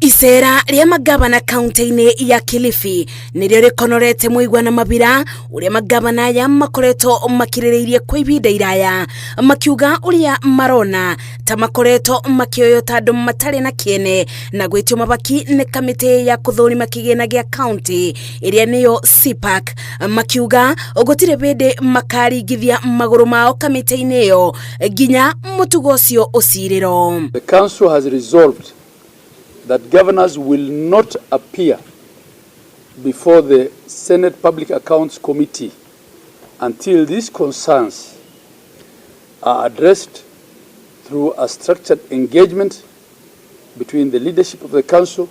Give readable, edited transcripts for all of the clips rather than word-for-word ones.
Icera rĩa magavana kaunti-inĩ ya Kilifi nĩrĩo rĩkonorete mũigua na mabira ũrĩa magavana aya makoretwo makirĩrĩirie kwa ihinda iraya, makiuga ũrĩa marona ta makoretwo makĩoywo ta andũ matarĩ na kĩene na gwĩtio mabaki nĩ kamĩtĩ ya kũthũrima kĩgĩna gĩa kaunti ĩrĩa nĩyo CPAC, makiuga gũtirĩ hĩndĩ makaringithia magũrũ mao kamĩtĩ-inĩ ĩyo nginya mũtugo ũcio ũcirĩro. The Council has resolved that governors will not appear before the Senate Public Accounts Committee until these concerns are addressed through a structured engagement between the leadership of the Council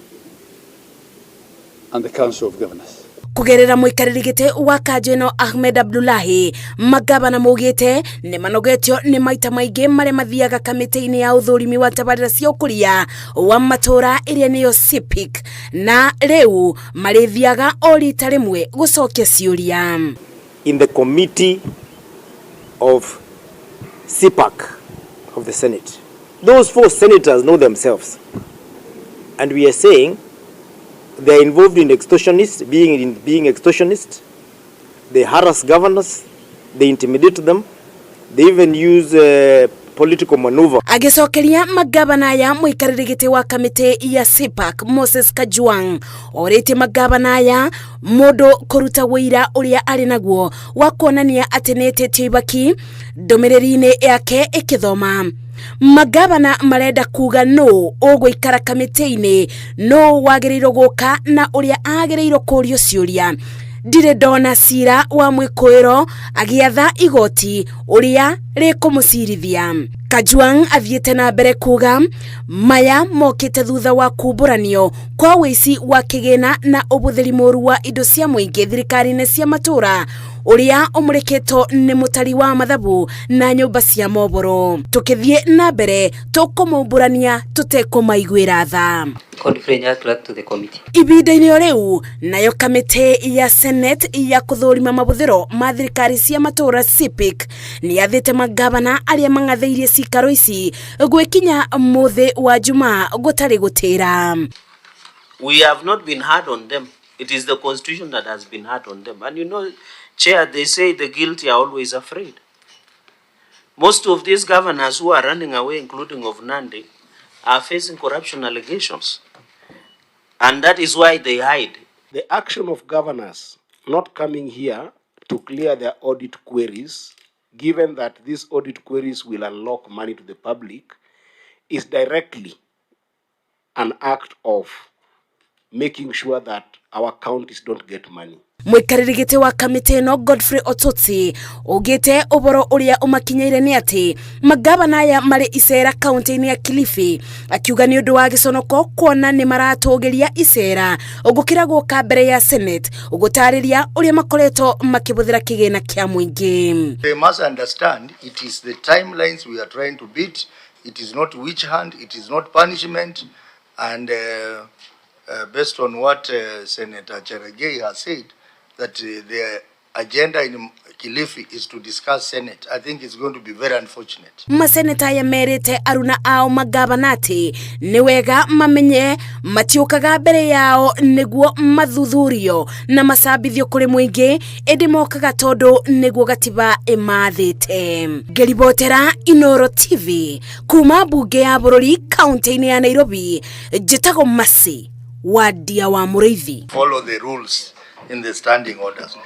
and the Council of Governors. Kugerera mũikarĩri gĩtĩ wa kanjũ ĩno Ahmed Abdullahi, magavana maugĩte nĩ manogetio nĩ maita maingĩ marĩa mathiaga kamĩtĩ-inĩ ya ũthũrimi wa tabarĩra cia ũkũria wa matũra ĩrĩa nĩyo CPIC, na rĩu marĩthiaga o rita rĩmwe gũcokia ciũria. In the committee of CPAC of the Senate. Those four senators know themselves. And we are saying they are involved in extortionists, being extortionists. They harass governors, they intimidate them, they even use political maneuver. Agĩcokeria magavana aya, mũikarĩri gĩtĩ wa kamĩtĩ ya CPAC Moses Kajwang orĩtie magavana aya mũndũ kũruta wũira ũrĩa arĩ naguo wa kuonania atĩ nĩ ĩtĩtio ibaki. Ndũmĩrĩri-inĩ yake ĩkĩthoma, magavana marenda kuga nũ ũgũikara kamĩtĩ-inĩ, nũ wagĩrĩirwo gũka na ũrĩa agĩrĩirwo kũrio ciũria. Ndirĩ ndona cira wa mwĩkũĩro agĩatha igoti ũrĩa rĩkũmũcirithia. Kajwang athiĩte na mbere kuga maya mokĩte thutha wa kumbũranio kwa wĩici wa kĩgĩna na ũbũthĩri mũru wa indo cia mũingĩ thirikari-inĩ cia matũra ũrĩa ũmũrĩkĩtwo nĩ mũtari wa mathabu na nyũmba cia mohoro. Tũkĩthiĩ na mbere tũkũmumbũrania tũtekũmaiguĩra tha. Godfrey Clerk to the committee. Ihinda-inĩ o rĩu, nayo kamĩtĩ ya Senate ya kũthũrima mabũthĩro ma thirikari cia matũra CPIC nĩ yathĩte magavana arĩa mang'athĩirie cikaro ici gwĩkinya mũthĩ wa Jumaa gũtarĩ gũtĩra. We have not been hard on them. It is the constitution that has been hard on them. And you know, Chair, they say the guilty are always afraid. Most of these governors who are running away, including of Nandi, are facing corruption allegations. And that is why they hide. The action of governors not coming here to clear their audit queries, given that these audit queries will unlock money to the public, is directly an act of making sure that our counties don't get money. Mũikarĩri gĩtĩ wa kamĩtĩ ĩno Godfrey Osotsi ugĩte ũhoro ũrĩa ũmakinyĩire nĩ atĩ magavana aya marĩ icera kaunti-inĩ ya Kilifi, akiuga nĩ ũndũ wa gĩconoko kuona nĩ maratũgĩria icera gũkĩra gũka mbere ya Senate gũtarĩria ũrĩa makoretwo makĩbũthĩra kĩgĩna kĩa mũingĩ. They must understand it is the timelines we are trying to beat. It is not witch hunt, it is not punishment. And based on what Senator Cherargei has said, that the agenda in Kilifi is to discuss Senate, I think it's going to be very unfortunate. Maseneta aya merĩte aruna ao magavana atĩ nĩ wega mamenye matiũkaga mbere yao nĩguo mathuthurio na macambithio kũrĩ mũingĩ, ĩndĩ mokaga tondũ nĩguo gatiba ĩmathĩte. Ngĩribotera Inoro TV kuma mbunge ya bũrũri kaunti-inĩ ya Nairobi, njĩtagwo Masi Wandia wa Mũrĩithi. Follow the rules in the standing orders.